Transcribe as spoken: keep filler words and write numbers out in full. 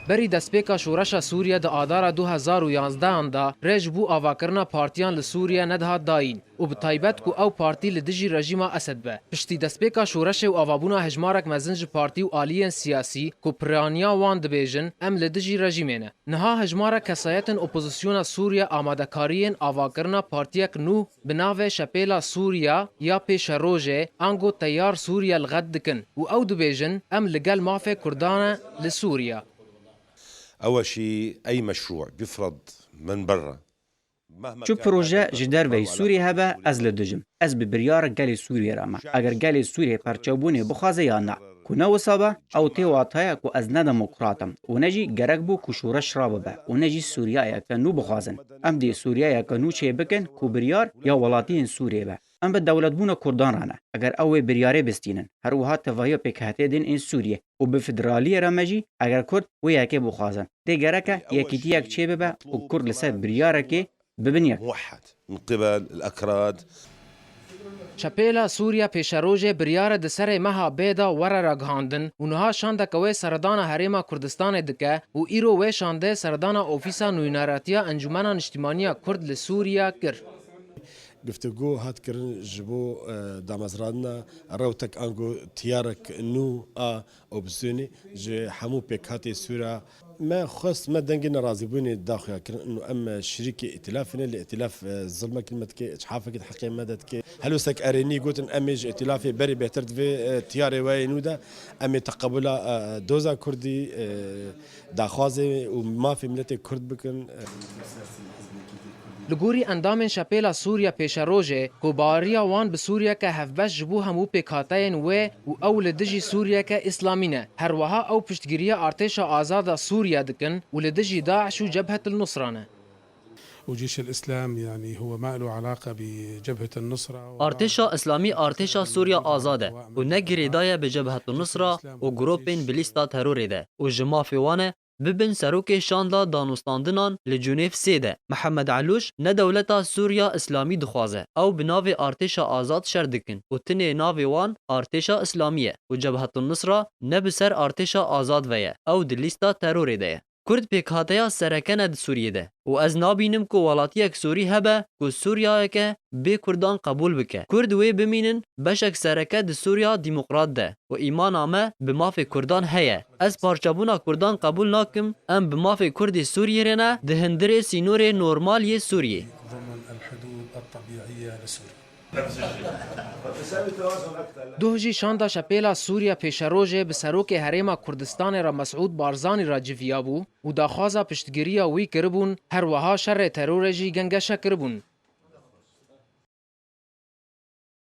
Berî destpêka şoreşa Sûriye di adara du hezar û yanzdehan de rê ji bo avakirina partiyan li Sûriye nedihat dayîn û bi taybet ku ew partî li dijî rejîma Esed be. Piştî destpêka şoreşê û avabûna hejmarek mezin ji partî û aliyên siyasî ku piraniya wan dibêjin em li dijî rejîmê ne. Niha hejmarek kesayetên opozisyona Sûriye amadekariyên avakirina partiyek nû bi navê Şepêla Sûriya ya Pêşerojê, ango Teyar Sûriye li xet dikin û ew dibêjin, em li gel mafê Kurdan e li Sûriye. أول شيء أي مشروع بيفرض من برا مهما Çi proje ji derveyî Sûriyê hebe, ez li dijim. Ez bi biryara gelê Sûriyê re me. Eger gelê Sûriyê perçebûnê bixwaze yan na. Ku ne wisa be, ew tê wataya ku ez ne demokrat im û ne jî gerek bû ku şoreş rabibe û ne jî Sûriyeyeke nû bixwazin. Em dê Sûriyeyeke nû çêbikin ku biryar ya welatiyên Sûriyê be. Em bi dewletbûna Kurdan re ne. Eger ew wê biryarê bistînin, her wiha tevahiya pêkhateyê din ên Sûriyê û bi federaliyê re me jî, eger Kurd wê yekê bixwazin, dê gereke yekîtiyek çêbibe û Kurd li ser biryarekê bibin yek. موحد من قبل الأكراد. Çepêla Sûriye Pêşerojê biryare di serê meha bê de were ragihandin û niha şandeke wê seredana Herêma Kurdistanê dike û îro wê şandê seredana Ofîsa Nûneratiya Encûmena Niştîmaniya Kurd li Sûriye kir. گفتوگۆ هات کرن ji bo damezrandina rewtek ango tiyarek nû a opozîsyonê ji hemû pêkhatê Sûra. Me xwest me dengê nerazîbûnê daxuya kirin û em şirîkê îtîlafê ne, lê îtîlaf zilmek li me dike, îçhafekî di heqê me de dike. Helwestek erênî gotin em ê ji îtîlafê berê bêhtir di vê tiyarê we yê nû de em ê teqebula doza Kurdî, daxwazê û mafê miletê Kurd bikin. Li gorî endamên Şepêla Sûriye Pêşerojê ku baweriya wan bi Sûriyeke hevbeş ji bo hemû pêkhateyên wê û ew li dijî Sûriyeke Îslamî ne. Her wiha ew piştgiriya Artêşa Azad a Sûriye dikin û li dijî DAIŞ û Cebhet el Nusra ne. وجيش الإسلام يعني هو ما له علاقة بجبهة النصرة. Artêşa Îslamî artêşa Sûriya Azad e û ne girêdayî ye bi Cebhet el Nusra û grûpên bi lîsta terorê de û ji mafê wan e bibin serokê şanda danûstandinan li Cunêv sê de. Mihemed Elûş ne dewleta Sûriya Îslamî dixwaze. Ew bi navê Artêşa Azad şer dikin û tinê navê wan Artêşa Îslamî ye û Cebhetun Nusra ne bi ser Artêşa Azad ve ye. Ew di lîsta terorê de ye. Kurd pêkhateya sereke ne di Sûriyê de û ez nabînim ku welatiyek Sûrî hebe ku Sûriyayeke bê Kurdan qebûl bike. Kurd wê bimînin beşek sereke di Sûriya demokrat de û îmana me bi mafê Kurdan heye. Ez parçebûna Kurdan qebûl nakim, em bi mafê Kurdê Sûriyê re ne di hundirê sînorê normal yê Sûriyê. Duh jî şanda Şepêla Sûriye Pêşerojê bi Serokê Herêma Kurdistanê re Mesûd Barzanî re civiyabû û daxwaza piştgiriya wî kiribûn, her wiha şerê terorê jî gengeşe kiribûn.